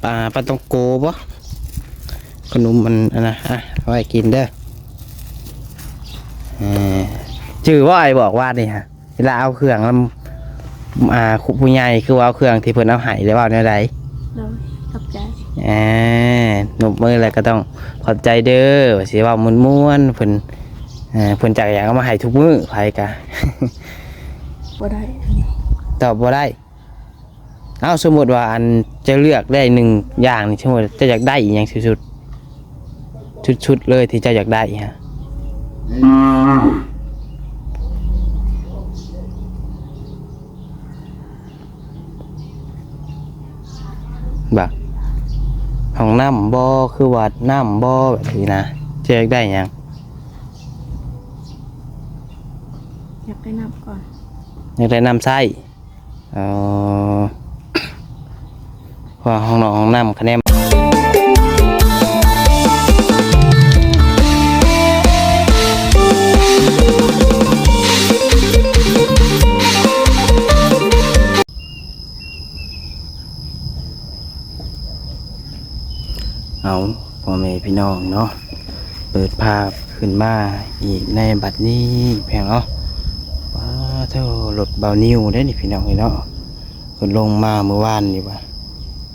ປາ ປາຕອງໂກບໍ? ຂະໜົມມັນອັນນະ ອ່ະ ເອົາໄວ້ກິນເດີ. ເອີ ຈື່ບໍ່ ອ້າຍບອກວ່ານີ້ຫະ ເວລາເອົາເຄື່ອງນຳ ອ່າ ຜູ້ໃຫຍ່ ຄືວ່າເອົາເຄື່ອງທີ່ເພິ່ນເອົາໃຫ້ ແລ້ວເວົ້າແນວໃດ? ໂດຍ ຂອບໃຈ. ອ່າ ນົບມືແລ້ວກໍຕ້ອງຂອບໃຈເດີ ວ່າຊິເວົ້າມ່ວນໆ ເພິ່ນ ເອີ ເພິ่ນຈັກຢາກເອົາມາໃຫ້ທຸກມື້ ໃຜກະ ບໍ່ໄດ້ ຕອບບໍ່ໄດ້. ເອົ້າ ສົມມຸດວ່າ ອັນ ເຈົ້າເລືອກໄດ້ໜຶ່ງຢ່າງນີ້ ສົມມຸດເຈົ້າຢາກໄດ້ອີ່ຫຍັງສຸດໆ ສຸດໆເລີຍທີ່ເຈົ້າຢາກໄດ້ຫະ? ບໍ່ ຫ້ອງນ້ຳບໍ່ ຄືວ່ານ້ຳບໍ່ ແບບນີ້ນະ ເຈົ້າຢາກໄດ້ຫຍັງ? ຢາກໄດ້ນ້ຳກ່ອນ ຢາກໄດ້ນ້ຳໃຊ້. ເອີ ເພາະວ່າຫ້ອງນອກຫ້ອງນ້ຳຄະແນນ ເອົາ ພໍ່ແມ່ພີ່ນ້ອງເນາະ ເປີດພາບຂຶ້ນມາອີກໃນບັດນີ້ ພີ່ນ້ອງເນາະ. ປາໂທ້ ລົດບ່າວນິວເດ້ນີ້ ພີ່ນ້ອງເອີຍເນາະ ເພິ່ນລົງມາມື້ວານນີ້ວ່າ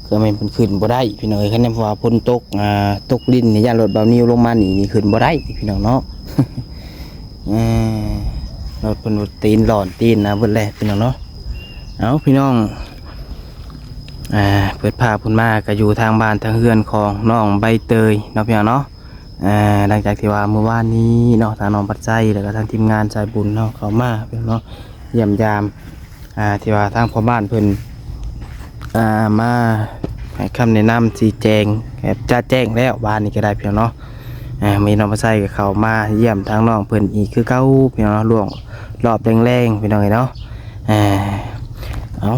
ຄືແມ່ນເພິ່ນຂຶ້ນບໍ່ໄດ້ ພີ່ນ້ອງເອີຍ. ຄັນແມ່ນວ່າຝົນຕົກ ອ່າ ຕົກລິນນີ້ ຢ້ານລົດບ່າວນິວລົງມານີ້ ນີ້ຂຶ້ນບໍ່ໄດ້ ພີ່ນ້ອງເນາະ. ເອີ ລົດເພິ່ນວ່າຕີນຫຼອນຕີນນະເບິດແຫຼະ ພີ່ນ້ອງເນາະ. ເອົາ ພີ່ນ້ອງ ອ່າ ເປີດພາບຂຶ້ນມາກໍຢູ່ທາງບ້ານທາງເຮືອນຂອງນ້ອງໃບເຕີຍເນາະ ພີ່ນ້ອງເນາະ. ອ່າ ຫຼັງຈາກທີ່ວ່າມື້ວານນີ້ເນາະ ທາງນ້ອງພັດໄຊ ແລ້ວກໍທາງທີມງານສາຍບຸນເນາະ ເຂົ້າມາ ພີ່ນ້ອງເນາະ ຢ້ຽມຢາມ ອ່າ ທີ່ວ່າທາງພໍ່ບ້ານເພິ່ນ ອ່າ ມາໃຫ້ຄຳແນະນຳຊີ້ແຈງແບບຈະແຈ້ງແລ້ວ ວານນີ້ກໍໄດ້ ພີ່ນ້ອງເນາະ. ອ່າ ມີນ້ອງປາໄຊກໍເຂົ້າມາຢ້ຽມທາງນ້ອງເພິ່ນອີກຄືເກົ່າ ພີ່ນ້ອງເນາະ ຊ່ວງລອບແລງໆ ພີ່ນ້ອງເອີຍເນາະ. ອ່າ ເອົາ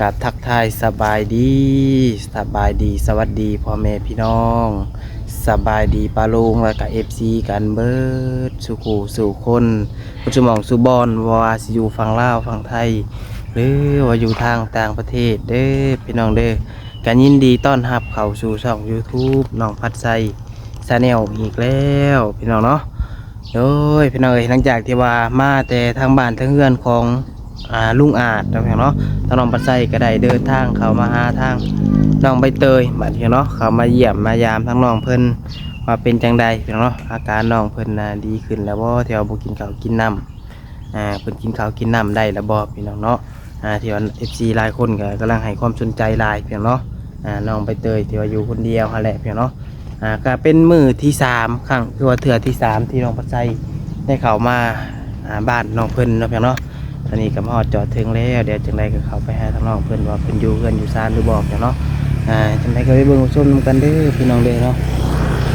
ກາບທັກທາຍສະບາຍດີ ສະບາຍດີ ສະຫວັດດີພໍ່ແມ່ພີ່ນ້ອງ ສະບາຍດີປ້າລຸງ ແລ້ວກະເອັຟຊີກັນເບິດສູ່ຄູ່ສູ່ຄົນ ເບິດສູ່ໝ່ອງສູ່ບ່ອນ ບໍ່ວ່າຊິຢູ່ຝັ່ງລາວຝັ່ງໄທ ຫຼືວ່າຢູ່ທາງຕ່າງປະເທດເດີ ພີ່ນ້ອງເດີ. ກະຍິນດີຕ້ອນຮັບເຂົ້າສູ່ຊ່ອງຢູທູບນ້ອງພັດໄຊ Channel ອີກແລ້ວ ພີ່ນ້ອງເນາະ. ໂດຍ ພີ່ນ້ອງເອີຍ ຫຼັງຈາກທີ່ວ່າມາແຕ່ທາງບ້ານທາງເຮືອນຂອງ ອ່າ ລຸງອາດເນາະ ພີ່ນ້ອງເນາະ ທາງນ້ອງບັດໄຊກໍໄດ້ເດີນທາງເຂົ້າມາຫາທາງນ້ອງໃບເຕີຍ ບາດນີ້ເນາະ ເຂົ້າມາຢ້ຽມມາຢາມທາງນ້ອງເພິ່ນວ່າເປັນຈັ່ງໃດ ພີ່ນ້ອງເນາະ. ອາການນ້ອງເພິ່ນນະດີຂຶ້ນແລ້ວບໍ່ ທີ່ວ່າບໍ່ກິນເຂົ້າກິນນ້ຳ ອ່າ ເພິ່ນກິນເຂົ້າກິນນ້ຳໄດ້ແລ້ວບໍ່ ພີ່ນ້ອງເນາະ. ອ່າ ທີ່ວ່າເອັຟຊີຫຼາຍຄົນກໍກຳລັງໃຫ້ຄວາມສົນໃຈຫຼາຍ ພີ່ນ້ອງເນາະ. ອ່າ ນ້ອງໃບເຕີຍທີ່ວ່າຢູ່ຄົນດຽວຫັ້ນແຫຼະ ພີ່ນ້ອງເນາະ. ອ່າ ກໍເປັນມື້ທີສາມ ຄັ້ງ ຄືວ່າເທື່ອທີສາມທີ່ນ້ອງພັດໄຊໄດ້ເຂົ້າມາ ອ່າ ບ້ານນ້ອງເພິ່ນເນາະ ພີ່ນ້ອງເນາະ. ຕອນນີ້ກໍມາຮອດຈອດເຖິງແລ້ວ ດຽວຈັ່ງໃດກໍເຂົ້າໄປຫາທາງນ້ອງເພິ່ນວ່າເພິ່ນຢູ່ເຮືອນຢູ່ຊານຫຼືບໍ່ ພີ່ນ້ອງເນາະ. ອ່າ ຈັ່ງໃດກໍໄປເບິ່ງໄປຊົມນຳກັນເດີ ພີ່ນ້ອງເດີເນາະ.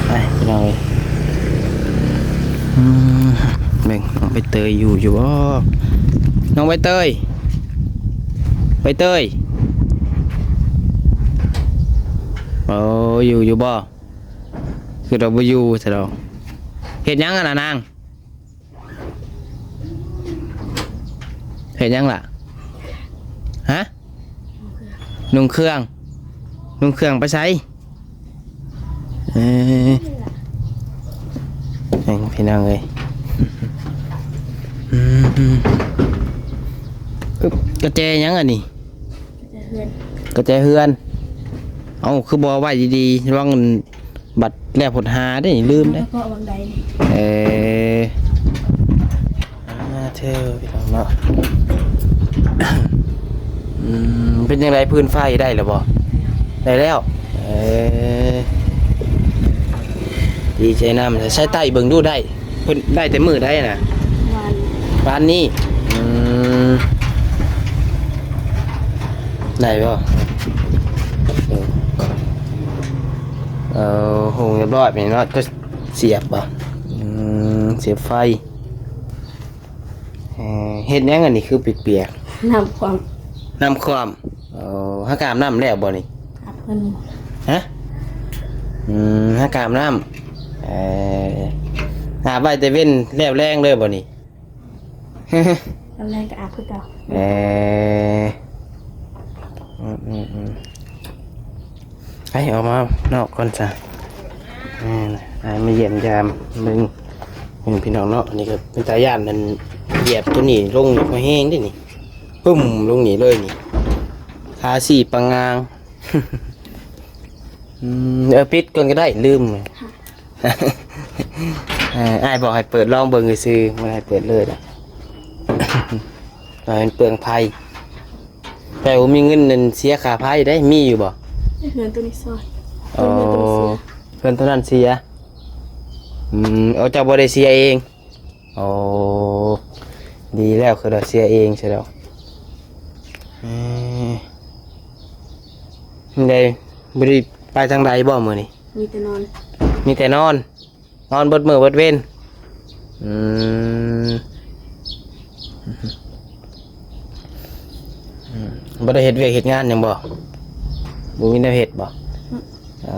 ໄປ ພີ່ນ້ອງເອີຍ ອືມ ເບິ່ງນ້ອງໃບເຕີຍຢູ່ ຢູ່ບໍ່ ນ້ອງໃບເຕີຍ ໃບເຕີຍ. ໂອ້ ຢູ່ ຢູ່ບໍ່? ຄືວ່າບໍ່ຢູ່ຊະດອກ. ເຮັດຫຍັງຫັ້ນນະນາງ? ເຮັດຫຍັງລະ? ຮະ? ນຸ່ງເຄື່ອງ. ນຸ່ງເຄື່ອງໄປໃສ? ເອີ ເອີ ພີ່ນ້ອງເອີຍ ອືມ ອືມ ກະແຈຫຍັງອັນນີ້? ກະແຈເຮືອນ ກະແຈເຮືອນ. ເອົ້າ ຄືບໍ່ເອົາໄວ້ດີໆ ລະວັງ ບັດແລ້ວພົດຫາເດ້ ລືມເດ້. ເພາະຫວ່າງໃດນີ້ ເອີ ອ່າ ເທີ ພີ່ນ້ອງເນາະ. ອືມ ເປັນຈັ່ງໃດ ຟືນໄຟໄດ້ແລ້ວບໍ່? ໄດ້ແລ້ວ. ເອີ ດີໃຈນຳ. ໃຊ້ໄຕ້ເບິ່ງດູ ໄດ້ ເພິ່ນໄດ້ແຕ່ມື້ໃດນະ? ວານ ວານນີ້. ອືມ ໄດ້ບໍ່? ເອີ ເອີ ໂຮງຮຽບຮ້ອຍແມ່ນເນາະ. ກໍສຽບບໍ່? ອືມ ສຽບໄຟ. ເອີ ເຮັດຫຍັງອັນນີ້ຄືປຽກໆ? ນ້ຳຂວ້ຳ. ນ້ຳຂວ້ຳ. ເອີ ຫາກອາບນ້ຳແລ້ວບໍ່ນີ້? ອາບເພິ່ນ ຮະ? ອືມ ຫາກອາບນ້ຳ. ເອີ ອາບໄວ້ແຕ່ເວັນ ແລ້ວແລງເລີຍບໍ່ນີ້? ຕອນແລງກໍອາບຄືເກົ່າ. ເອີ ອືມໆໆ ໄປອອກມານອກກ່ອນຊະ. ແມ່ນ ອ້າຍມາຢ້ຽມຢາມເບິ່ງ ເບິ່ງພີ່ນ້ອງເນາະ. ອັນນີ້ກໍເປັນຕາຢ້ານ ອັນຢຽບຕົວນີ້ລົງແຮງເດ້ນີ້ ປຶ້ມລົງນີ້ເລີຍນີ້ ທາສີປະງາງ. ອືມ ເອີ ປິດກ່ອນກໍໄດ້ ລືມ. ເອີ ອ້າຍບອກໃຫ້ເປີດລອງເບິ່ງຊື່ໆ ບໍ່ໄດ້ໃຫ້ເປີດເລີຍດອກ ວ່າມັນເປືອງໄຟ. ແຕ່ບໍ່ມີເງິນນັ້ນເສຍຄ່າໄຟໄດ້ ມີຢູ່ບໍ່? ເຮືອນຕົວນີ້ຊອຍ. ອໍ ເຮືອນຕົວນັ້ນເສຍ. ອືມ ເອົາ ເຈົ້າບໍ່ໄດ້ເສຍເອງ. ໂອ້ ດີແລ້ວ ຄືວ່າເສຍເອງຊະດອກ. ເອີ ໄດ້ ບໍ່ໄດ້ໄປທາງໃດບໍ່ມື້ນີ້? ມີແຕ່ນອນ. ມີແຕ່ນອນ? ນອນເບິດມື້ເບິດເວັນ? ອືມ ອືມ ບໍ່ໄດ້ເຮັດວຽກເຮັດງານຫຍັງບໍ່? ບໍ່ມີແນວເຮັດບໍ່? ອືມ ເອີ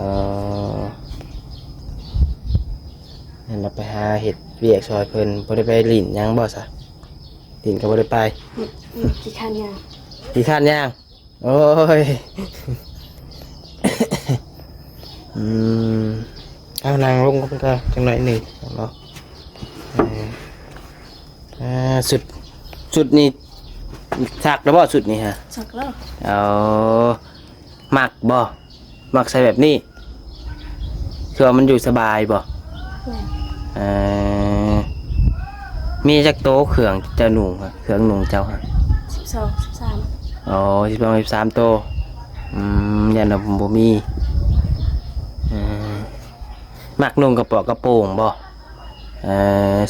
ນັ້ນລະ ໄປຫາເຮັດວຽກຊ່ອຍເພິ່ນ. ບໍ່ໄດ້ໄປຫຼິ້ນຫຍັງບໍ່ຊະ? ຫຼິ້ນກໍບໍ່ໄດ້ໄປ. ອືມ ອືມ ຂີ້ຄ້ານຍ່າງ. ຂີ້ຄ້ານຍ່າງ? ໂອ້ຍ ອືມ ເອົາ ນັ່ງລົງກ່ອນ ຈັກໜ້ອຍໜຶ່ງເນາະ. ເອີ ອ່າ ຊຸດ ຊຸດນີ້ຊັກແລ້ວບໍ່? ຊຸດນີ້ຮະ ຊັກແລ້ວ. ເອົາ ມັກບໍ່? ມັກໃສ່ແບບນີ້ ຄືວ່າມັນຢູ່ສະບາຍບໍ່? ແມ່ນ. ເອີ ມີຈັກໂຕເຄື່ອງເຈົ້ານຸ່ງ ເຄື່ອງນຸ່ງເຈົ້າ? ສິບສອງ ສິບສາມ. ອໍ ສິບສອງ ສິບສາມໂຕ. ອືມ ຢ້ານວ່າບໍ່ມີ. ເອີ ມັກນຸ່ງກະເປາະກະໂປງບໍ່? ເອີ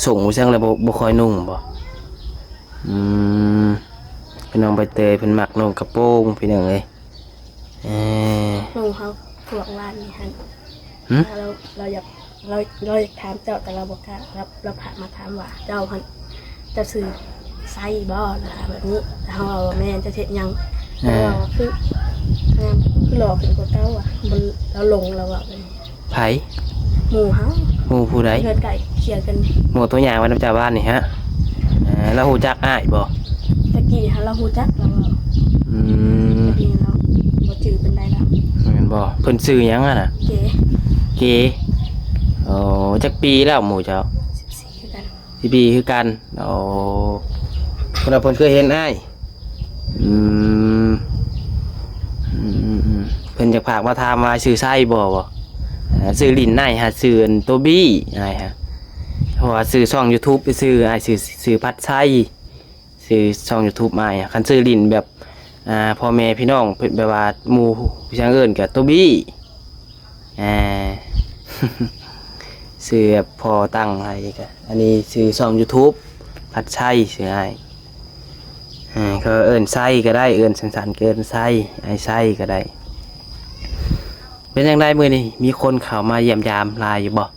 ສົງຈັ່ງແລ້ວ ບໍ່ ບໍ່ຄ່ອຍນຸ່ງບໍ່? ອືມ ພີ່ນ້ອງໃບເຕີຍເພິ່ນມັກນຸ່ງກະໂປງ ພີ່ນ້ອງເອີຍ. ເອີ ໜູເຮົາພວກວານນີ້ຫັ້ນ ຫຶ? ລາວ ລາວຢາກ ລາວ ລາວຢາກຖາມເຈົ້າ ແຕ່ລາວບໍ່ກ້າ. ລາວ ລາວພາກມາຖາມວ່າ ເຈົ້າຫັ້ນ ເຈົ້າຊື່ໄຊບໍ່? ລາວຖາມແບບນີ້. ເຮົາເວົ້າວ່າແມ່ນ. ເຈົ້າເຮັດຫຍັງ? ເອີ ລາວວ່າຄື ຄືຫຼໍ່ຂຶ້ນກວ່າເກົ່າວ່າ. ລາວຫຼົງ ລາວວ່າແບບນີ້. ໃຜ? ໝູ່ເຮົາ. ໝູ່ຜູ້ໃດ? ເຮືອນໃກ້ຄຽງກັນ. ໝູ່ໂຕຍ່າງໄປນຳເຈົ້າບ້ານນີ້ຫະ? ເອີ ລາວຮູ້ຈັກອ້າຍບໍ່? ຕະກີ້ຫັ້ນລາວຮູ້ຈັກ ລາວເວົ້າ. ອືມ ດຽວນີ້ລາວບໍ່ຈື່ປານໃດລະ. ແມ່ນບໍ່? ເພິ່ນຊື່ຫຍັງຫັ້ນນະ? ເກ. ເກ. ໂອ້ ຈັກປີແລ້ວໝູ່ເຈົ້າ? ສິບສີ່ຄືກັນ. ສິບສີ່ຄືກັນ. ໂອ້ ເພິ່ນວ່າເພິ່ນເຄີຍເຫັນອ້າຍ. ອືມ ອືມ ເພິ່ນຢາກພາກມາຖາມວ່າຊື່ໄຊບໍ່ ບໍ່? ເອີ ຊື່ຫຼິ້ນອ້າຍຫາຊື່ໂຕບີ້ ອ້າຍຫາ ເພາະວ່າຊື່ຊ່ອງຢູທູບຊື່ ອ້າຍຊື່ ຊື່ພັດໄຊ ຊື່ຊ່ອງຢູທູບອ້າຍ. ຄັນຊື່ຫຼິ້ນແບບ ອ່າ ພໍ່ແມ່ພີ່ນ້ອງ ແບບວ່າໝູ່ຜູ້ຊ່າງເອີ້ນກະໂຕບີ້. ອ່າ ຊື່ແບບພໍ່ຕັ້ງໃຫ້ກະ ອັນນີ້ຊື່ຊ່ອງຢູທູບ ພັດໄຊ ຊື່ອ້າຍ. ເອີ ເຂົາເອີ້ນໄຊກໍໄດ້ ເອີ້ນສັ້ນໆ ກໍເອີ້ນໄຊ ອ້າຍໄຊກໍໄດ້. ເປັນຈັ່ງໃດມື້ນີ້ ມີຄົນເຂົ້າມາຢ້ຽມຢາມຫຼາຍຢູ່ບໍ່?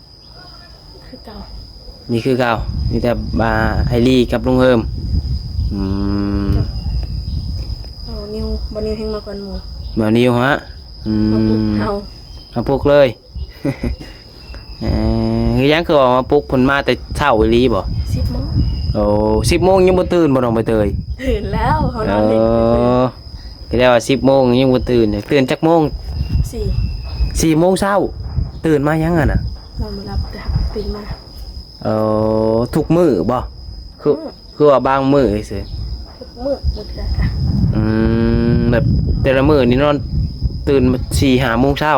ຄືເກົ່າ. ມີຄືເກົ່າ ມີແຕ່ ອ່າ ອ້າຍລີກັບລຸງເຮີມ. ອືມ ເອົາ ນິວ ບໍ່ນິວແຮງມາກ່ອນໝູ່. ບໍ່ນິວຫະ? ອືມ ມາປຸກເຮົາ ມາປຸກເລີຍ. ເອີ ຄືຫຍັງຄືວ່າມາປຸກ ເພິ່ນມາແຕ່ເຊົ້າອີ່ຫຼີບໍ່? ສິບໂມງ. ໂອ້ ສິບໂມງຍັງບໍ່ຕື່ນບໍ່ ນ້ອງໃບເຕີຍ? ຕື່ນແລ້ວ ເຮົານອນເຫຼັ້ນ. ເອີ ແສດງວ່າສິບໂມງຍັງບໍ່ຕື່ນ. ຕື່ນຈັກໂມງ? ສີ່ ສີ່ໂມງເຊົ້າ. ຕື່ນມາຫຍັງຫັ້ນນະ? ນອນບໍ່ຫຼັບ ແຕ່ຫາກຕື່ນມາ. ເອີ ທຸກມື້ບໍ່? ຄື ມື້ ຄືວ່າບາງມື້ຊື່? ທຸກມື້ ມື້ເທື່ອກະ ອືມ ແບບແຕ່ລະມື້ນີ້ນອນ ຕື່ນສີ່ຫ້າໂມງເຊົ້າ.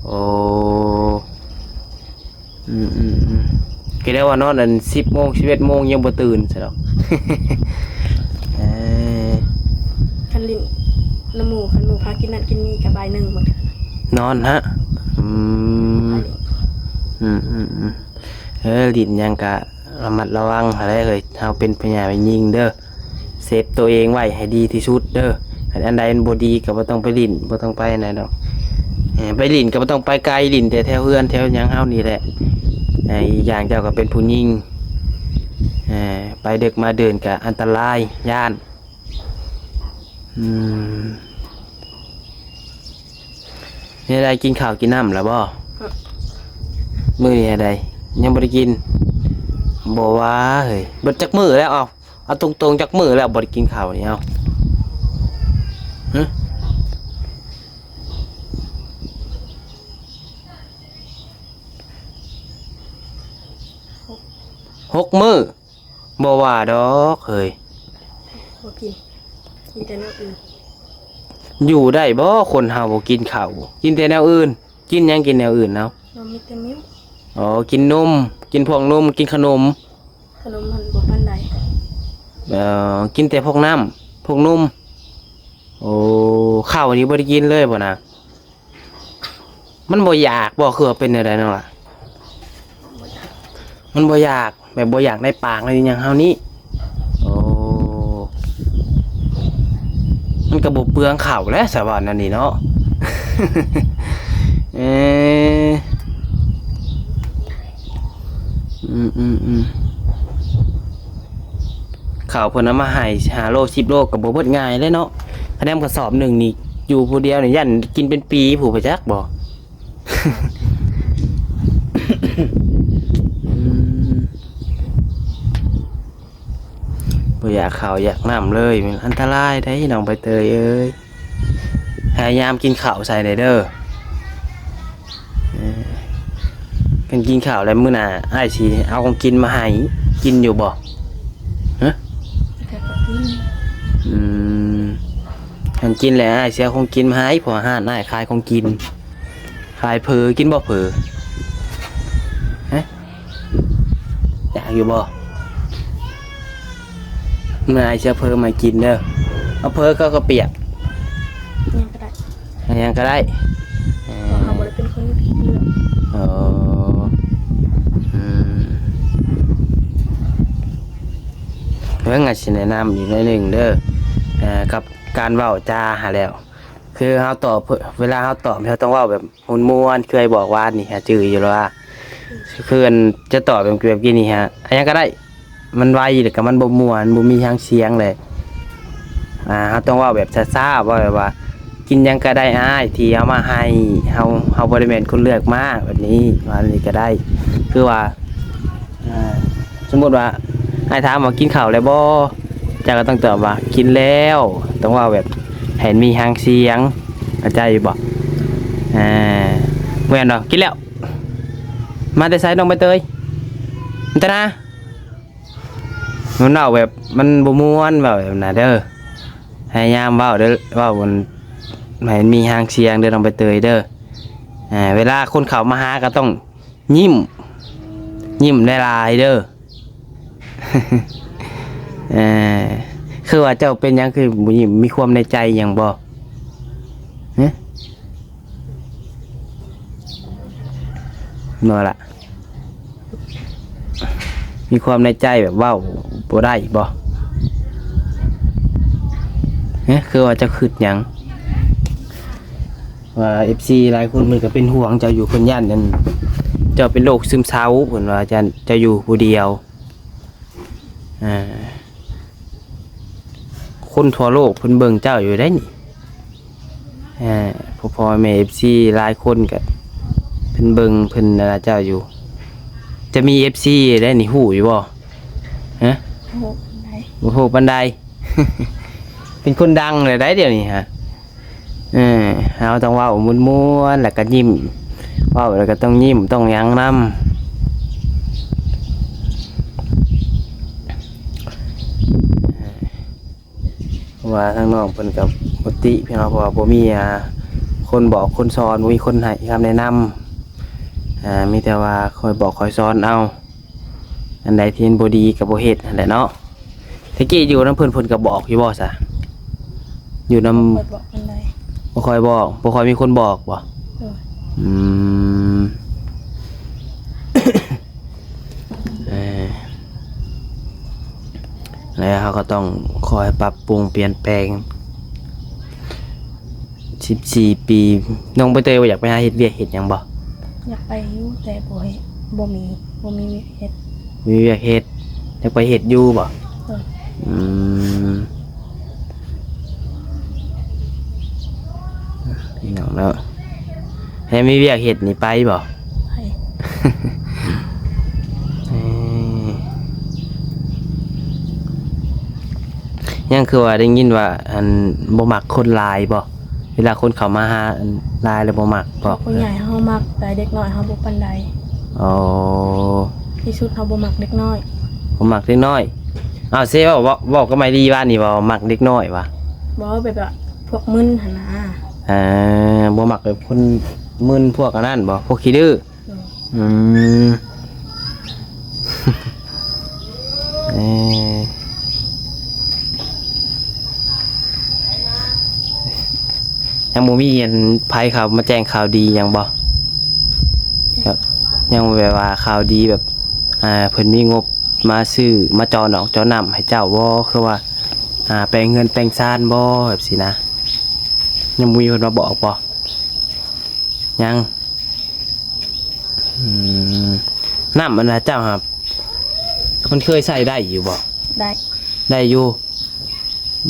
ໂອ້ ອືມໆໆ ກໍໄດ້ວ່ານອນອັນສິບໂມງ ສິບເອັດໂມງຍັງບໍ່ຕື່ນຊະດອກ. ເອີ ຄັນຫຼິ້ນນຳໝູ່ ຄັນໝູ່ພາກິນນັ້ນກິນນີ້ກະບ່າຍໜຶ່ງບາງເທື່ອ. ນອນຫະ? ອືມ ອືມໆໆ ເອີ ຫຼິ້ນຫຍັງກະລະມັດລະວັງຫັ້ນແຫຼະເອີຍ. ເຮົາເປັນພະຍາແມ່ຍິງເດີ. ເຊບໂຕເອງໄວ້ໃຫ້ດີທີ່ສຸດເດີ. ອັນ ອັນໃດມັນບໍ່ດີກໍບໍ່ຕ້ອງໄປຫຼິ້ນ ບໍ່ຕ້ອງໄປອັນໃດດອກ. ເອີ ໄປຫຼິ້ນກໍບໍ່ຕ້ອງໄປໄກ ຫຼິ້ນແຕ່ແຖວເຮືອນແຖວຫຍັງເຮົານີ້ແຫຼະ. ເອີ ອີກຢ່າງເຈົ້າກໍເປັນຜູ້ຍິງ ເອີ ໄປເດິກມາເດີນກໍອັນຕະລາຍ ຢ້ານ. ອືມ ແນວໃດ ກິນເຂົ້າກິນນ້ຳແລ້ວບໍ່? ອືມ ມື້ນີ້ແນວໃດ ຍັງບໍ່ໄດ້ກິນ? ບໍ່ວ່າເຮີ້ຍ ເບິດຈັກມື້ແລ້ວ? ເອົ້າ ເອົາຕົງໆ ຈັກມື້ແລ້ວບໍ່ໄດ້ກິນເຂົ້ານີ້ ເອົາ ຮະ? ຫົກມື້ ບໍ່ວ່າດອກເຮີ້ຍ. ບໍ່ກິນ ກິນແຕ່ແນວອື່ນ. ຢູ່ໄດ້ບໍ່ຄົນເຮົາບໍ່ກິນເຂົ້າ ກິນແຕ່ແນວອື່ນ? ກິນຫຍັງ ກິນແນວອື່ນເອົາ? ບໍ່ມີແຕ່ເມວ. ອໍ ກິນນົມ ກິນພວກນົມ ກິນຂະໜົມ. ຂະໜົມຫັ້ນບໍ່ປານໃດ. ເອີ ກິນແຕ່ພວກນ້ຳ ພວກນົມ. ໂອ້ ເຂົ້ານີ້ບໍ່ໄດ້ກິນເລີຍບໍ່ນະ? ມັນບໍ່ຢາກບໍ່ ຄືວ່າເປັນແນວໃດນ້ອງຫຼ້າ? ມັນບໍ່ຢາກ ແບບບໍ່ຢາກໃນປາກໃນຫຍັງເຮົານີ້. ໂອ້ ມັນກໍບໍ່ເປືອງເຂົ້າແຫຼະ ສະຫວັນອັນນີ້ເນາະ. ເອີ ອືມໆໆ ເຂົ້າເພິ່ນເອົາມາໃຫ້ຫ້າໂລ ສິບໂລ ກໍບໍ່ເບິດງ່າຍເດ້ເນາະ. ຄະແນນກະສອບໜຶ່ງນີ້ ຢູ່ຜູ້ດຽວນີ້ຢ້ານກິນເປັນປີພຸ້ນ ໄປຈັກບໍ່. ອືມ ບໍ່ຢາກເຂົ້າຢາກນ້ຳເລີຍ ມັນອັນຕະລາຍເດ້ນ້ອງໃບເຕີຍເອີຍ. ພະຍາຍາມກິນເຂົ້າໃສ່ແດ່ເດີ. ເອີ ຄັນກິນເຂົ້າແລ້ວມື້ໜ້າອ້າຍຊິເອົາຂອງກິນມາໃຫ້ ກິນຢູ່ບໍ່? ຮະ? ກໍກິນ. ອືມ ຄັນກິນແລ້ວອ້າຍຊິເອົາຂອງກິນມາໃຫ້ ເພາະວ່າຮ້ານອ້າຍຂາຍຂອງກິນ. ຂາຍເຝີ ກິນບໍ່ເຝີ? ຮະ? ຢາກຢູ່ບໍ່? ເມື່ອອ້າຍຊິເອົາເຝີມາໃຫ້ກິນເດີ. ເອົາເຝີກັບເຂົ້າປຽກ ຫຍັງກໍໄດ້ ຫຍັງກໍໄດ້. ເອີ ເພາະເຮົາບໍ່ໄດ້ເປັນຄົນເລືອກ. ອໍ ອືມ ເບິ່ງ ອາດຊິແນະນຳອີກໜ້ອຍໜຶ່ງເດີ ເອີ ກັບການເວົ້າຈາຫັ້ນແຫຼ້ວ. ຄືເຮົາຕອບ ເວລາເຮົາຕອບ ເຮົາຕ້ອງເວົ້າແບບມ່ວນໆ ຄືອ້າຍບອກວານນີ້ ຫາຈື່ຢູ່ລະວ່າ ຄືອັນຈະຕອບແບບ ແບບກີ້ນີ້ຫາ ອັນຫຍັງກໍໄດ້ ມັນໄວ ແລ້ວກໍມັນບໍ່ມ່ວນ ບໍ່ມີຫາງສຽງເລີຍ. ອ່າ ເຮົາຕ້ອງເວົ້າແບບຊ້າໆ ເວົ້າແບບວ່າ ກິນຫຍັງກໍໄດ້ອ້າຍ ທີ່ເອົາມາໃຫ້ ເຮົາ ເຮົາບໍ່ໄດ້ແມ່ນຄົນເລືອກມາ ແບບນີ້ ວ່ານີ້ກໍໄດ້. ຄືວ່າ ອ່າ ສົມມຸດວ່າ ອ້າຍຖາມວ່າ ກິນເຂົ້າແລ້ວບໍ່? ເຈົ້າກໍຕ້ອງຕອບວ່າ ກິນແລ້ວ. ຕ້ອງເວົ້າແບບໃຫ້ມັນມີຫາງສຽງ ເຂົ້າໃຈຢູ່ບໍ່? ອ່າ ບໍ່ແມ່ນດອກ ກິນແລ້ວ. ມາແຕ່ໃສນ້ອງໃບເຕີຍ? ມາແຕ່ນາ. ມັນເວົ້າແບບມັນບໍ່ມ່ວນ ເວົ້າແບບນັ້ນເດີ. ພະຍາຍາມເວົ້າເດີ ເວົ້າມັນໃຫ້ມັນມີຫາງສຽງເດີ ນ້ອງໃບເຕີຍເດີ. ອ່າ ເວລາຄົນເຂົ້າມາຫາກໍຕ້ອງ ຍິ້ມ ຍິ້ມຫຼາຍໆເດີ. ເອີ ຄືວ່າເຈົ້າເປັນຫຍັງຄືບໍ່ຍິ້ມ? ມີຄວາມໃນໃຈຫຍັງບໍ່? ຮະ? ບໍ່ລະ ມີຄວາມໃນໃຈແບບເວົ້າບໍ່ໄດ້ບໍ່? ຮະ? ຄືວ່າເຈົ້າຄິດຫຍັງ? ວ່າເອັຟຊີຫຼາຍຄົນເພິ່ນກໍເປັນຫ່ວງເຈົ້າຢູ່ ເພິ່ນຢ້ານອັນເຈົ້າເປັນໂລກຊຶມເສົ້າ ເພິ່ນວ່າຢ້ານເຈົ້າຢູ່ຜູ້ດຽວ. ອ່າ ຄົນທົ່ວໂລກເພິ່ນເບິ່ງເຈົ້າຢູ່ໄດ໋ນີ້. ອ່າ ພໍ່ໆແມ່ໆ ເອັຟຊີຫຼາຍຄົນກໍເພິ່ນເບິ່ງ ເພິ່ນອັນນັ້ນເຈົ້າຢູ່. ຈະມີເອັຟຊີໄດ໋ນີ້ ຮູ້ຢູ່ບໍ່? ຮະ? ບໍ່ຮູ້ປານໃດ ບໍ່ຮູ້ປານໃດ. ເປັນຄົນດັງແລ້ວໄດ໋ດຽວນີ້ຫະ. ເອີ ເຮົາຕ້ອງເວົ້າມ່ວນໆ ແລ້ວກໍຍິ້ມ ເວົ້າແລ້ວກໍຕ້ອງຍິ້ມ ຕ້ອງຫຍັງນຳ. ເພາະວ່າທາງນ້ອງເພິ່ນກໍບໍ່ຕິພີ່ນ້ອງ ເພາະວ່າບໍ່ມີ ອ່າ ຄົນບອກຄົນສອນ ບໍ່ມີຄົນໃຫ້ຄຳແນະນຳ. ອ່າ ມີແຕ່ວ່າຄອຍບອກຄອຍສອນເອົາ. ອັນໃດທີ່ມັນບໍ່ດີກໍບໍ່ເຮັດຫັ້ນແຫຼະເນາະ. ແຕ່ກີ້ຢູ່ນຳເພິ່ນ ເພິ່ນກໍບອກຢູ່ບໍ່ຊະ? ຢູ່ນຳ ບໍ່ຄ່ອຍບອກປານໃດ ບໍ່ຄ່ອຍບອກ ບໍ່ຄ່ອຍມີຄົນບອກບໍ່? ໂດຍ ອືມ ເອີ ແລ້ວເຮົາກໍຕ້ອງຄອຍປັບປຸງປ່ຽນແປງ. ສິບສີ່ປີ ນ້ອງໃບເຕີຍວ່າຢາກໄປຫາເຮັດວຽກເຮັດຫຍັງບໍ່? ຢາກໄປຢູ່ ແຕ່ບໍ່ເຮັດ ບໍ່ມີ ບໍ່ມີວຽກເຮັດ. ມີວຽກເຮັດ ຢາກໄປເຮັດຢູ່ບໍ່? ເອີ ອືມ ພີ່ນ້ອງເນາະ ໃຫ້ມີວຽກເຮັດນີ້ໄປບໍ່? ໄປ ເອີ ຍັງຄືວ່າໄດ້ຍິນວ່າ ອັນ ບໍ່ມັກຄົນຫຼາຍບໍ່? ເວລາຄົນເຂົ້າມາຫາ ອັນ ຫຼາຍແລ້ວບໍ່ມັກບໍ່? ຜູ້ໃຫຍ່ເຮົາມັກ ແຕ່ເດັກນ້ອຍເຮົາບໍ່ປານໃດ. ອໍ ທີ່ສຸດເຮົາບໍ່ມັກເດັກນ້ອຍ. ບໍ່ມັກເດັກນ້ອຍ. ອ້າວ ເຊເວົ້າ ເວົ້າ ເວົ້າກັບໄມລີວານນີ້ວ່າມັກເດັກນ້ອຍຫວາ? ບໍ່ ແບບວ່າພວກມຶນຫັ້ນນະ. ອ່າ ບໍ່ມັກແບບຄົນມຶນ ພວກອັນນັ້ນບໍ່? ພວກຂີ້ດື້. ໂດຍ. ອືມ ເອີ ຍັງບໍ່ມີອັນໃຜເຂົ້າມາແຈ້ງຂ່າວດີຫຍັງບໍ່? ແບບ ຍັງແບບວ່າຂ່າວດີແບບ ອ່າ ເພິ່ນມີງົບມາຊື້ ມາເຈາະໜອງເຈາະນ້ຳໃຫ້ເຈົ້າບໍ່? ຄືວ່າ ອ່າ ແປງເຮືອນແປງຊານບໍ່? ແບບຊີ້ນະ ຍັງບໍ່ມີເພິ່ນມາບອກບໍ່? ຍັງ. ອືມ ນ້ຳອັນນະເຈົ້າຫາ ມັນເຄີຍໃຊ້ໄດ້ຢູ່ບໍ່? ໄດ້ ໄດ້ຢູ່.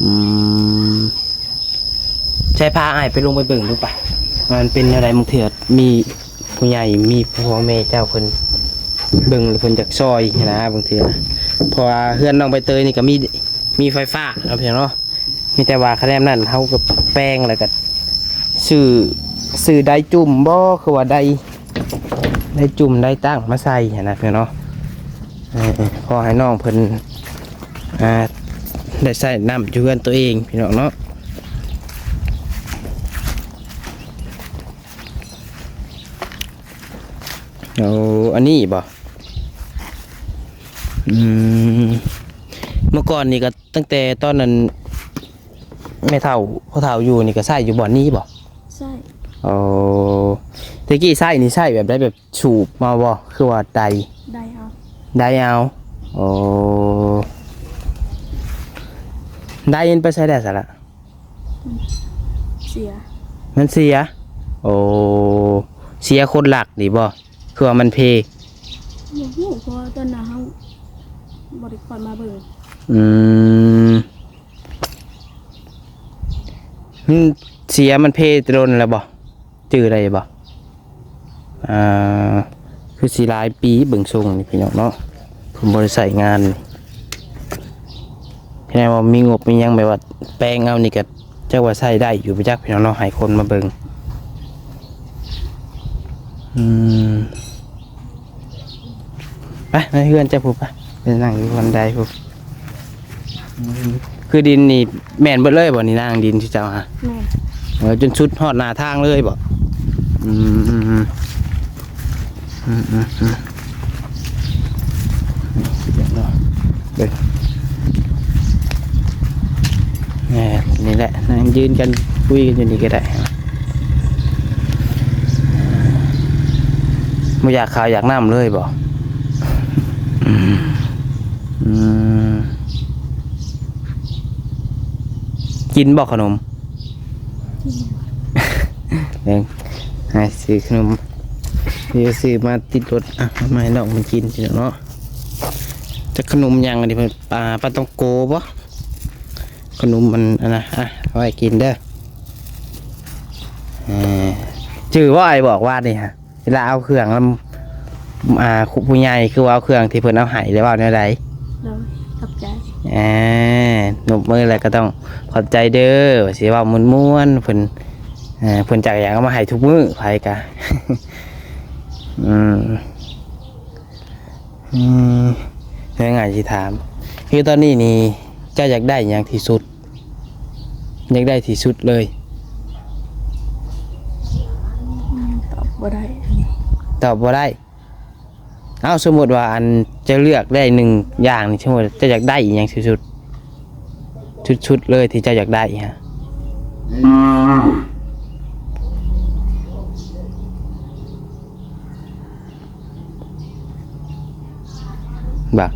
ອືມ ໃຊ້ພາອ້າຍໄປ ລົງໄປເບິ່ງດູປະ ວ່າມັນເປັນແນວໃດ. ບາງເທື່ອມີຜູ້ໃຫຍ່ ມີພໍ່ແມ່ເຈົ້າເພິ່ນເບິ່ງ ເພິ່ນຢາກຊ່ອຍຫັ້ນນະ ບາງເທື່ອ. ເພາະວ່າເຮືອນນ້ອງໃບເຕີຍນີ້ກໍມີ ມີໄຟຟ້າເນາະ ພີ່ນ້ອງເນາະ. ມີແຕ່ວ່າຄະແນນນັ້ນ ເຮົາກໍແປງ ແລ້ວກໍຊື້ ຊື້ໄດຈຸ້ມບໍ່ ຄືວ່າໄດ ໄດຈຸ້ມໄດຕັ້ງມາໃສ່ຫັ້ນນະ ພີ່ນ້ອງເນາະ. ເອີ ຂໍໃຫ້ນ້ອງເພິ່ນ ອ່າ ໄດ້ໃຊ້ນ້ຳຢູ່ເຮືອນຕົວເອງ ພີ່ນ້ອງເນາະ. ໂອ້ ອັນນີ້ບໍ? ອືມ ເມື່ອກ່ອນນີ້ກໍ ຕັ້ງແຕ່ຕອນນັ້ນ ແມ່ເຖົ້າ ພໍ່ເຖົ້າຢູ່ນີ້ກໍໃຊ້ຢູ່ບ່ອນນີ້ບໍ? ໃຊ້. ໂອ້ ແຕ່ກີ້ໃຊ້ນີ້ໃຊ້ແບບໃດ? ແບບສູບເອົາບໍ ຄືວ່າໄດ? ໄດເອົາ. ໄດເອົາ. ໂອ້ ໄດມັນໄປໃສແລ້ວຊະລະ? ມັນເສຍ. ມັນເສຍ? ໂອ້ ເສຍຄົນລັກນີ້ບໍ? ຄືວ່າມັນເພ? ບໍ່ຮູ້ ເພາະວ່າຕອນນັ້ນເຮົາບໍ່ໄດ້ຄ່ອຍມາເບິ່ງ. ອືມ ມັນເສຍ ມັນເພແຕ່ດົນແລ້ວບໍ? ຈື່ໄດ້ບໍ່? ອ່າ ຄືຊິຫຼາຍປີເບິ່ງຊົງນີ້ພີ່ນ້ອງເນາະ ເພິ່ນບໍ່ໄດ້ໃຊ້ງານ. ແສດງວ່າມີງົບມີຫຍັງ ແບບວ່າແປງເອົານີ້ກໍຈັກວ່າໃຊ້ໄດ້ຢູ່ບໍ່ຈັກ ພີ່ນ້ອງເນາະ ໃຫ້ຄົນມາເບິ່ງ. ອືມ ໄປ ໄປເຮືອນເຈົ້າພຸ້ນ ໄປ ໄປນັ່ງຢູ່ບັນໄດພຸ້ນ. ອືມ ຄືດິນນີ້ແມ່ນເບິດເລີຍບໍ່ນີ້ນາງ ດິນທີ່ເຈົ້າຫາ? ແມ່ນ. ເອີ ຈົນສຸດຮອດໜ້າທາງເລີຍບໍ່? ອືມ ອືມ ອືມ ເບິ່ງ ແມ່ນ ນີ້ແຫຼະ ນັ່ງຢືນກັນຄຸຍກັນຢູ່ນີ້ກໍໄດ້. ບໍ່ຢາກເຂົ້າຢາກນ້ຳເລີຍບໍ່? ອືມ ກິນບໍ່ຂະໜົມ? ກິນ. ເບິ່ງ ໃຫ້ຊື້ຂະໜົມ ຊື້ ຊື້ມາຕິດລົດ ອ່ະ ເອົາມາໃຫ້ນ້ອງມັນກິນເນາະ. ຈັກຂະໜົມຫຍັງອັນນີ້? ປາ ປາຕອງໂກບໍ່? ຂະໜົມມັນອັນນະ ອ່ະ ເອົາໄວ້ກິນເດີ. ເອີ ຈື່ບໍ່ ອ້າຍບອກວ່ານີ້ຫະ ເວລາເອົາເຄື່ອງນຳ ອ່າ ຜູ້ໃຫຍ່ ຄືວ່າເອົາເຄື່ອງທີ່ເພິ່ນເອົາໃຫ້ ແລ້ວເວົ້າແນວໃດ? ໂດຍ ຂອບໃຈ. ເອີ ນົບມືແລ້ວກໍຕ້ອງຂອບໃຈເດີ ຊິເວົ້າມ່ວນໆ ເພິ່ນ ເອີ ເພິ່ນຈັກຫຍັງເອົາມາໃຫ້ທຸກມື້ ໃຜກະ ອືມ. ອືມ ແມ່ນຫຍັງຊິຖາມ ຄືຕອນນີ້ນີ້ ເຈົ້າຢາກໄດ້ຫຍັງທີ່ສຸດ? ຢາກໄດ້ທີ່ສຸດເລີຍ? ອືມ ຕອບບໍ່ໄດ້ ຕອບບໍ່ໄດ້. ເອົ້າ ສົມມຸດວ່າ ອັນ ເຈົ້າເລືອກໄດ້ໜຶ່ງຢ່າງນີ້ ສົມມຸດເຈົ້າຢາກໄດ້ອີ່ຫຍັງທີ່ສຸດ? ສຸດໆເລີຍທີ່ເຈົ້າຢາກໄດ້ຫະ? ບາດ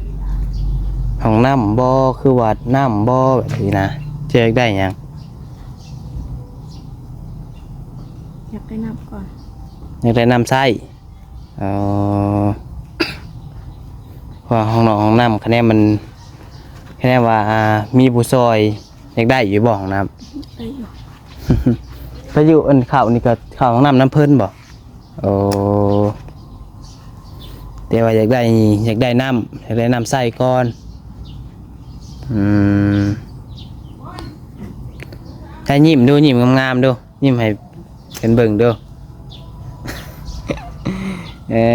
ຫ້ອງນ້ຳບໍ່ ຄືວ່ານ້ຳບໍ່ ແບບນີ້ນະ ເຈົ້າຢາກໄດ້ຫຍັງ? ຢາກໄດ້ນ້ຳກ່ອນ ຢາກໄດ້ນ້ຳໃຊ້. ເອີ ເພາະວ່າຫ້ອງນອກຫ້ອງນ້ຳ ຄະແນນມັນ ຄະແນນວ່າ ອ່າ ມີຜູ້ຊ່ອຍ ຢາກໄດ້ຢູ່ບໍ່ຫ້ອງນ້ຳ? ໄດ້ຢູ່. ໄປຢູ່ອັນເຂົ້ານີ້ກໍເຂົ້າຫ້ອງນ້ຳນຳເພິ່ນບໍ່? ໂອ້ ແຕ່ວ່າຢາກໄດ້ ຢາກໄດ້ນ້ຳ ຢາກໄດ້ນ້ຳໃຊ້ກ່ອນ. ອືມ. ໃຫ້ຍິ້ມດູ ຍິ້ມງາມໆດູ ຍິ້ມໃຫ້ເພິ່ນເບິ່ງດູ. ເອີ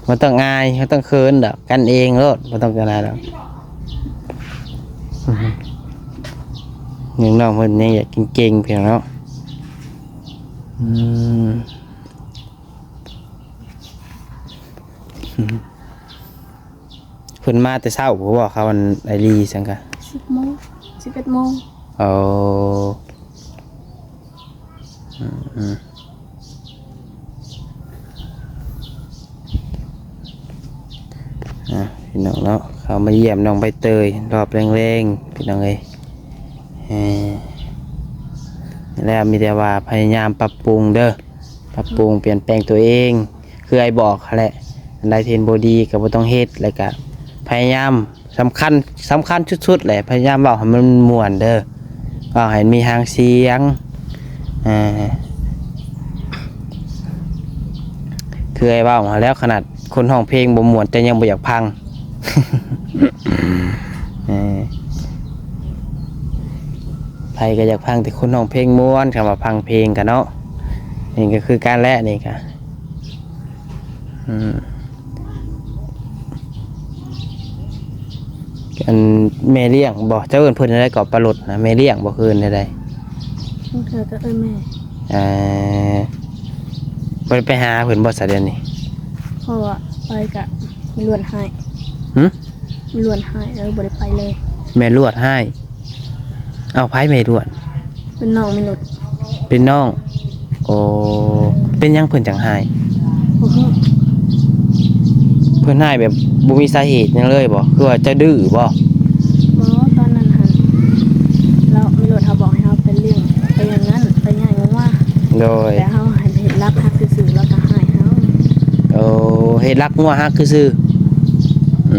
ບໍ່ຕ້ອງອາຍ ບໍ່ຕ້ອງເຂີນດອກ ກັນເອງໂລດ ບໍ່ຕ້ອງກັນອາຍດອກ. ຍັງ ນ້ອງເພິ່ນຍັງຢາກເກັ່ງໆ ພີ່ນ້ອງເນາະ. ອືມ ເພິ່ນມາແຕ່ເຊົ້າພຸ້ນບໍ່ ເຂົາອັນໄອລີຊັ້ນກະ ສິບໂມງ ສິບເອັດໂມງ. ໂອ້ ອືມ ອືມ ອ່າ ພີ່ນ້ອງເນາະ ເຂົ້າມາຢ້ຽມນ້ອງໃບເຕີຍຮອບແລງໆ ພີ່ນ້ອງເອີຍ. ເອີ ແລ້ວມີແຕ່ວ່າພະຍາຍາມປັບປຸງເດີ ປັບປຸງປ່ຽນແປງຕົວເອງ ຄືອ້າຍບອກຫັ້ນແຫຼະ. ອັນໃດທີ່ເຫັນບໍ່ດີກໍບໍ່ຕ້ອງເຮັດ ແລ້ວກໍພະຍາຍາມ ສຳຄັນ ສຳຄັນສຸດໆແຫຼະ ພະຍາຍາມເວົ້າໃຫ້ມັນມ່ວນເດີ ເວົ້າໃຫ້ມີຫາງສຽງ. ເອີ ຄືອ້າຍເວົ້າຫັ້ນແຫຼະ ຂະໜາດຄົນຮ້ອງເພງບໍ່ມ່ວນ ແຕ່ຍັງບໍ່ຢາກຟັງ. ເອີ ໃຜກໍຢາກຟັງແຕ່ຄົນຮ້ອງເພງມ່ວນ ຄຳວ່າຟັງເພງກະເນາະ ນີ້ກໍຄືກັນແຫຼະ ນີ້ກະ ອືມ ອັນແມ່ລ້ຽງບໍ່ ເຈົ້າເອີ້ນເພິ່ນແນວໃດກໍ ປາລົດນະ ແມ່ລ້ຽງບໍ່ ຄືເອີ້ນແນວໃດ? ບາງເທື່ອກໍເອີ້ນແມ່. ເອີ ບໍ່ໄດ້ໄປຫາເພິ່ນບໍ່ຊະດຽວນີ້? ເພາະວ່າໄປກະແມ່ຫຼວດຮ້າຍ. ຫຶ? ແມ່ຫຼວດຮ້າຍ ເອີ ບໍ່ໄດ້ໄປເລີຍ. ແມ່ຫຼວດຮ້າຍ? ເອົາ ໃຜແມ່ຫຼວດ? ເປັນນ້ອງແມ່ຫຼວດ. ເປັນນ້ອງ? ໂອ້ ເປັນຫຍັງເພິ່ນຈັ່ງຮ້າຍ? ບໍ່ຮູ້. ເພິ່ນຮ້າຍແບບບໍ່ມີສາເຫດຫຍັງເລີຍບໍ່? ຄືວ່າເຈົ້າດື້ບໍ່? ບໍ່ ຕອນນັ້ນຫັ້ນ ລາວ ແມ່ຫຼວດເຮົາບອກໃຫ້ເຮົາໄປລ້ຽງ ໄປຢ່າງນັ້ນ ໄປຍ່າງງົວ. ໂດຍ. ແຕ່ເຮົາເຮັດຫຼັກຫັກຊື່ໆ ລາວກໍຮ້າຍເຮົາ. ໂອ້ ເຮັດຫຼັກງົວຫັກຊື່ໆ. ອື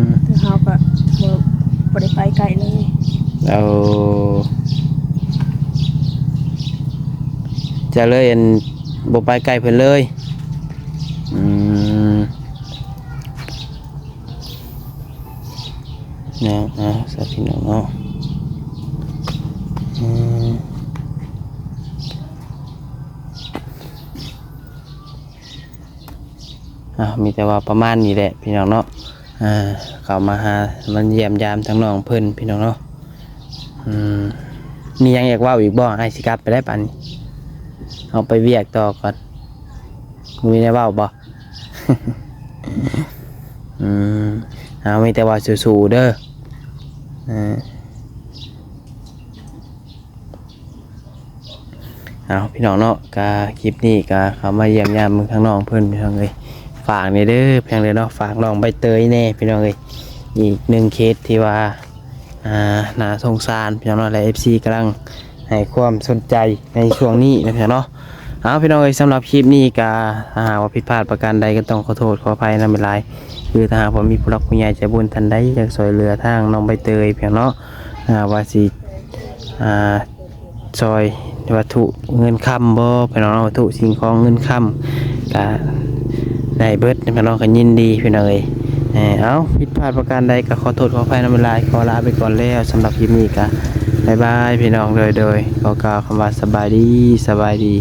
ມ ແຕ່ເຮົາກໍບໍ່ ບໍ່ໄດ້ໄປໃກ້ເລີຍ. ໂອ້ ຈະເລີຍ ອັນ ບໍ່ໄປໃກ້ເພິ່ນເລີຍ. ອືມ ເນາະ ເອົາຊະພີ່ນ້ອງເນາະ. ເອີ ເອົາ ມີແຕ່ວ່າປະມານນີ້ແຫຼະພີ່ນ້ອງເນາະ. ອ່າ ເຂົ້າມາຫາ ມາຢ້ຽມຢາມທາງນ້ອງເພິ່ນພີ່ນ້ອງເນາະ. ອືມ ມີຫຍັງຢາກເວົ້າອີກບໍ່? ອ້າຍຊິກັບໄປແລ້ວບາດນີ້ ອອກໄປວຽກຕໍ່ກ່ອນ. ມີແນວເວົ້າບໍ່? ອືມ ເອົາ ມີແຕ່ວ່າສູ້ໆເດີ. ເອີ ເອົາ ພີ່ນ້ອງເນາະ ກະຄລິບນີ້ກະເຂົ້າມາຢ້ຽມຢາມເບິ່ງທາງນ້ອງເພິ່ນ ພີ່ນ້ອງເອີຍ. ຝາກແດ່ເດີ ພຽງເດີເນາະ ຝາກນ້ອງໃບເຕີຍແດ່ ພີ່ນ້ອງເອີຍ. ອີກໜຶ່ງເຄສທີ່ວ່າ ອ່າ ໜ້າສົງສານ ພີ່ນ້ອງເນາະ ແລະ ເອັຟຊີກຳລັງໃຫ້ຄວາມສົນໃຈໃນຊ່ວງນີ້ນະ ພີ່ນ້ອງເນາະ. ເອົາ ພີ່ນ້ອງເອີຍ ສຳລັບຄລິບນີ້ກະ ຖ້າຫາກວ່າຜິດພາດປະການໃດ ກໍຕ້ອງຂໍໂທດຂໍອະໄພນຳຫຼາຍໆ. ຄືຖ້າຫາກວ່າມີຜູ້ຫຼັກຜູ້ໃຫຍ່ໃຈບຸນທ່ານໃດ ຢາກຊ່ວຍເຫຼືອທາງນ້ອງໃບເຕີຍ ພີ່ນ້ອງເນາະ ອ່າ ວ່າຊິ ອ່າ ຊ່ອຍວັດຖຸເງິນຄຳບໍ່ ພີ່ນ້ອງເນາະ ວັດຖຸສິ່ງຂອງເງິນຄຳກະໄດ້ເບິດ ພີ່ນ້ອງ ກະຍິນດີ ພີ່ນ້ອງເອີຍ. ເອີ ເອົາ ຜິດພາດປະການໃດກະຂໍໂທດຂໍອະໄພນຳຫຼາຍໆ ຂໍລາໄປກ່ອນແລ້ວ. ສຳລັບຄລິບນີ້ກະບາຍບາຍ ພີ່ນ້ອງ ໂດຍ ໂດຍ ຂໍກ່າວຄຳວ່າສະບາຍດີ ສະບາຍດີ.